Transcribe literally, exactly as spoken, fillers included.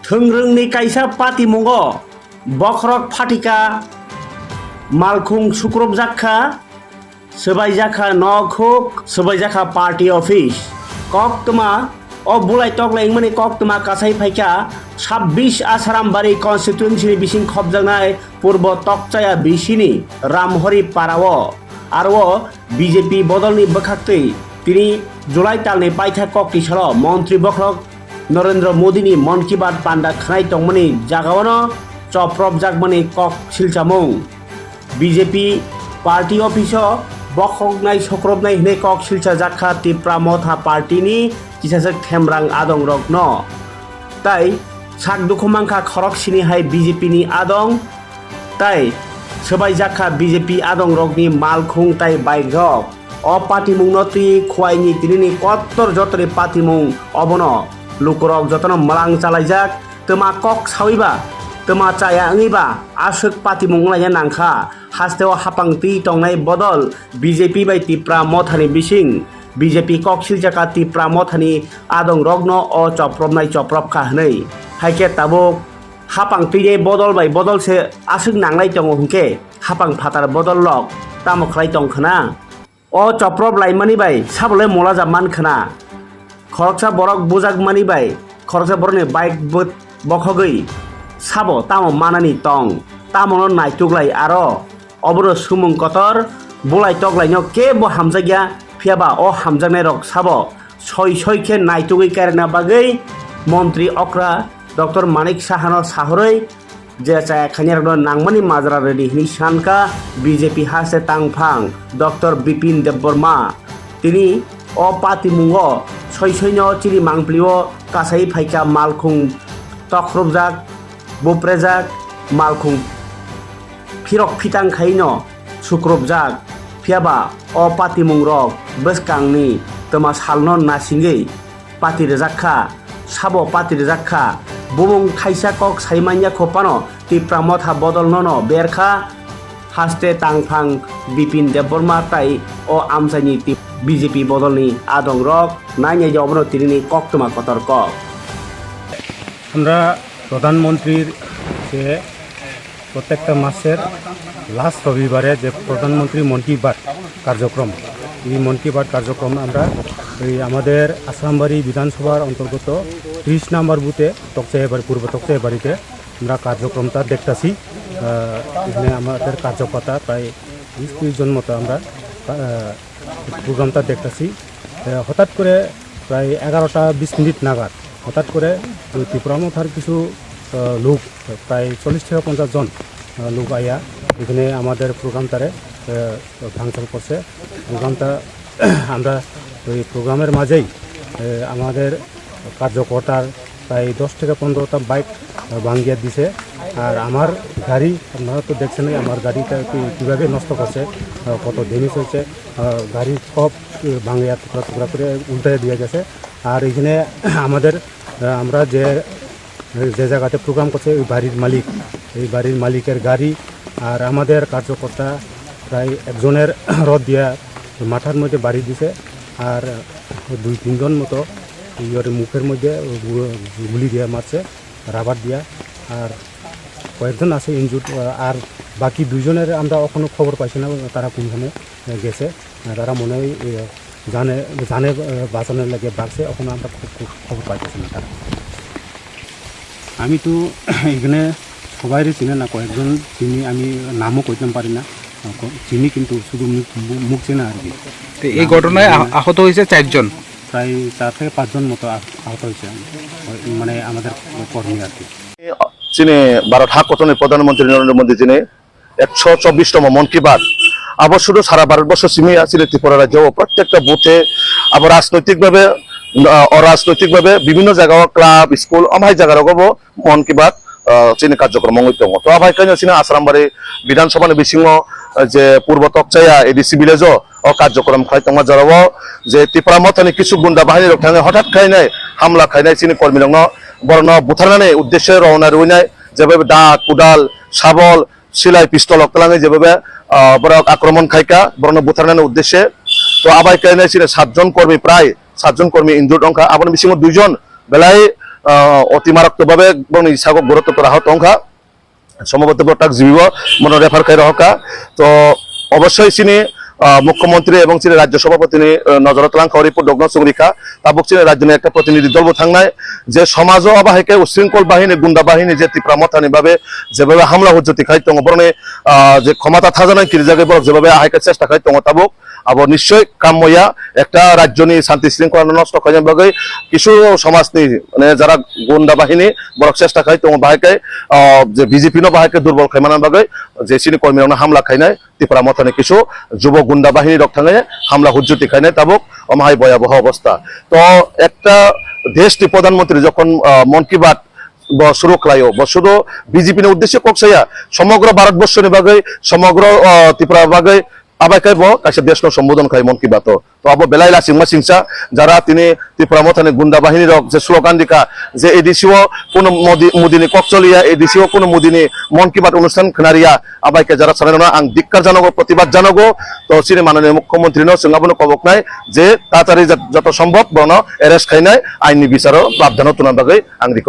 Thwngrwngni kaisa patimungo bokhorok phatika malkhung sukrupjak kha, swbaijak kha nok huk, swbaijak kha party office. Koktwma o bulai toklai wngmani koktwma kasai phaikha sabbish Asarambari constituency ni bising khopjaknai Purbo Tokchaya bisini Ramhori parao. Aro o B J P bodolni bwkhaktwi tini July talni paithak kokti salo Montri Bokhorok Narendra Modini Mon Ki Baat panda khwnai tongmani jagaono chopropjakmani kok silchamung. B J P party office-o bokhoknai sokropnai hwnwi kok silchajak kha Tipra Motha party-ni kisaswk themrang adongrokno. Tai sak dukhu mankha khorok sini hai B J P-ni adong. Tai swbaijak kha B J P adongrokni malkhung tai bike rok. O patimungno twi khuaini tinini kottor jotori patimung obono lukurok jotono mwlang chalaijak, twma kok sawiba, twma chaya wngwiba aswk patimung wnglaina nangkha. Hasteo hapang twi tongnai bodol B J P bai Tipra Mothani bising. B J P kok siljaka Tipra Mothani adongrokno o chopropnai chopropkha hwnwi. Haikhe tabuk hapang twinai bodol bai bodol se aswk nanglai tongo hwnkhe hapang phatar bodol lok tamo khlai tong khna? O choprop laimani bai sabolai molajak man khna? Khoroksa borok bujak mani bai khoroksa borokni bike bo-, bokhogwi sabo tamo manani tong? Tamono naituk lai aro? Obono sumung kotor, bulai toklaino kebo hamjakya, phiyaba o hamjaknairok sabo soi soi khe naitugwi kairokna bagwi Montri Okra Doctor Manik Sahano sahorwi je chaya khainarokno nangmani majra rwdi hwnwi sankha B J P haste tangphang Doctor Bipin Debbarma. Tini o patimungo soi soino chini mangpilio kasai phaikha malkhung tokrupjak, buprejak, malkhung phirok phitang khaino sukrupjak, phiyaba o patimungrok bwskangni twma salno nasingwi pati rwjak kha, sabo pati rwjak kha. Bumung khaisa kok sai manya kho phano Tipra Motha bodol nono ber kha. Haste tangphang Bipin Debbarma tai o amchaini Tip-, B J P bodolni adongrok nainai je obono tinini koktwma kotor kok. আমরা প্রধানমন্ত্রীর যে প্রত্যেকটা মাসের লাস্ট রবিবারে যে প্রধানমন্ত্রী মন কি বাত কার্যক্রম, এই মন কি বাত কার্যক্রম আমরা এই আমাদের আশ্রামবাড়ি বিধানসভার অন্তর্গত ত্রিশ নম্বর বুথে তকচাইবাড়ি, পূর্ব তকচাইবাড়িতে আমরা কার্যক্রমটা দেখতাছি। আহ, এখানে আমাদের কার্যকর্তা প্রায় বিশ ত্রিশ জন মতো আমরা, আহ, প্রোগ্রামটা দেখতাছি। আহ, হঠাৎ করে প্রায় এগারোটা বিশ মিনিট নাগাদ হঠাৎ করে ওই ত্রিপুরা মথার কিছু, আহ, লোক, প্রায় চল্লিশ থেকে পঞ্চাশ জন, আহ, লোক আইয়া এখানে আমাদের প্রোগ্রামটারে, আহ, ভাঙচুর করছে। প্রোগ্রামটা আমরা ওই প্রোগ্রামের মাঝেই, আহ, আমাদের কার্যকর্তার প্রায় দশ থেকে পনেরোটা বাইক, আহ, ভাঙিয়ে দিছে। আর আমার গাড়ি, আপনারা তো দেখছেনই, আমার গাড়িটা কি-, কিভাবে নষ্ট করছে, আহ, কত ড্যামেজ হয়েছে। আহ, গাড়ি সব, আহ, ভাঙিয়ে টুকরা টুকরা করে উল্টে দিয়ে গেছে। আর এখানে আমাদের, আহ, আমরা যে, যে জায়গাতে প্রোগ্রাম করছে, ওই বাড়ির মালিক, এই বাড়ির মালিকের গাড়ি আর আমাদের কার্যকর্তা প্রায় একজনের রড দিয়ে মাথার মধ্যে বাড়ি দিছে। আর দুই তিনজন মতো ইয়ের মুখের মধ্যে গু-, গুলি দিয়ে মারছে, রাবার দিয়া। আর কয়েকজন আছে ইনজুর্ড, আহ, আর বাকি দুইজনের আমরা এখনো খবর পাইছি না, তারা কোনখানে, আহ, গেছে। আহ, তারা মনে হয়, আহ, জানে, জানে, আহ, বাঁচানোর লাগে বাঁচছে, এখনো আমরা খুব, খুব খবর পাইতেছি না তারা। আমি তো এখানে সবাইরে চিনে না, কয়েকজন চিনি, আমি নামও কইতাম পারি না, আহ, ক-, চিনি কিন্তু শুধু মুখ, মু-, মুখ চেনা আর কি। তো এই নাম ঘটনায় আহ-, জানি না। আহত হয়েছে চারজন। প্রায় চার থেকে পাঁচজন মতো আহ-, আহত হয়েছে, মানে আমাদের কর্মী আর কি। Chini Bharat ha kotorni Pradhan Mantri Narendra Modi jini ekso chobbish tomo Mon Ki Baat. Abo sudu sara Bharat borsho simi ya, chini Tripura rajyo o prottekta buthe abo rajnoitik bhabe, ah, orajnoitik bhabe bibhinno jaga o club, school, amhai jaga rogo bo Mon Ki Baat, ah, chini karjokrom wngwi tongo. To abai khaino chini Asrambari Bidhan Sabha ni bisingo, ah, je Purbo Tokchaya A D C village o o karjokrom khlai tongma jorao je Tipra Mothani kisu gunda bahini rok thangwi hothat khainai hamla khainai chini kormi rokno borokno butharnani uddeshe rowna rwinai jeba da, kudal, sabol, silai, pistol rok twlangwi jeba, ah, borok akromon khaika borokno butharnani uddeshe. To abai khainai chini satjon kormi prai satjon kormi injured wngkha, aboni bisingo duijon belai, ah, oti maraktok babe borokni sago gurutor ahot wngkha. Sombhoboto borok tak G B o bono refer khai rohorkha. To obossoi chini, ah, mukhyamantri ebong chini rajyo sabhapatini, ah, nojoro twlangkha, o report rokno chwng rikha. Tabuk chini rajyoni ekta protinidhi dol bo thangnai, je somajo abo hai khe usringkol bahini, gunda bahini je Tipra Mothani babe jebabe hamla hujjoti khai tongo, borokni, ah, je khomata thajaknai kirijagwi borok jebabe ahai khe chesta khai tongo tabuk, abo nischoi kammoya, ekta rajyoni shanti shringkholano nosto khaina bagwi kisu somajni, mane, jara gunda bahini borok chesta khai tongo, bahai khe, ah, je B J P no bahai khe durbol khaimana bagwi je chini kormirokno hamla khainai Tipra Mothani kisu jubo gunda bahini rok thangwi hamla hujjoti khainai tabuk, omo hai boyaboho obostha. To ekta deshni pradhan mantri jokhon, ah, Mann Ki Baat bo suru khlaio, bo sudu B J P ni uddesyo kok saya, somogro Bharat borshoni bagwi, somogro, ah, Tripura bagwi, abai khe bo kaisa deshno sombodhon khai Mann Ki Baat o. To abo belai lasingma singsa, jara tini Tipra Mothani gunda bahini rok je slogan rikha, je A D C o kuno Modi, Modi ni kok choliya, A D C o kuno Modi ni Mann Ki Baat onusthan khna riya, abai khe jara sanai rokno ang dikkar janago, protibad janago. To chini mananiya mukhyamantri no chwng abono koboknai je tatari jat-, joto sombhob borokno arrest khainai, ain ni bicharo prabdhano tuna bagwi ang request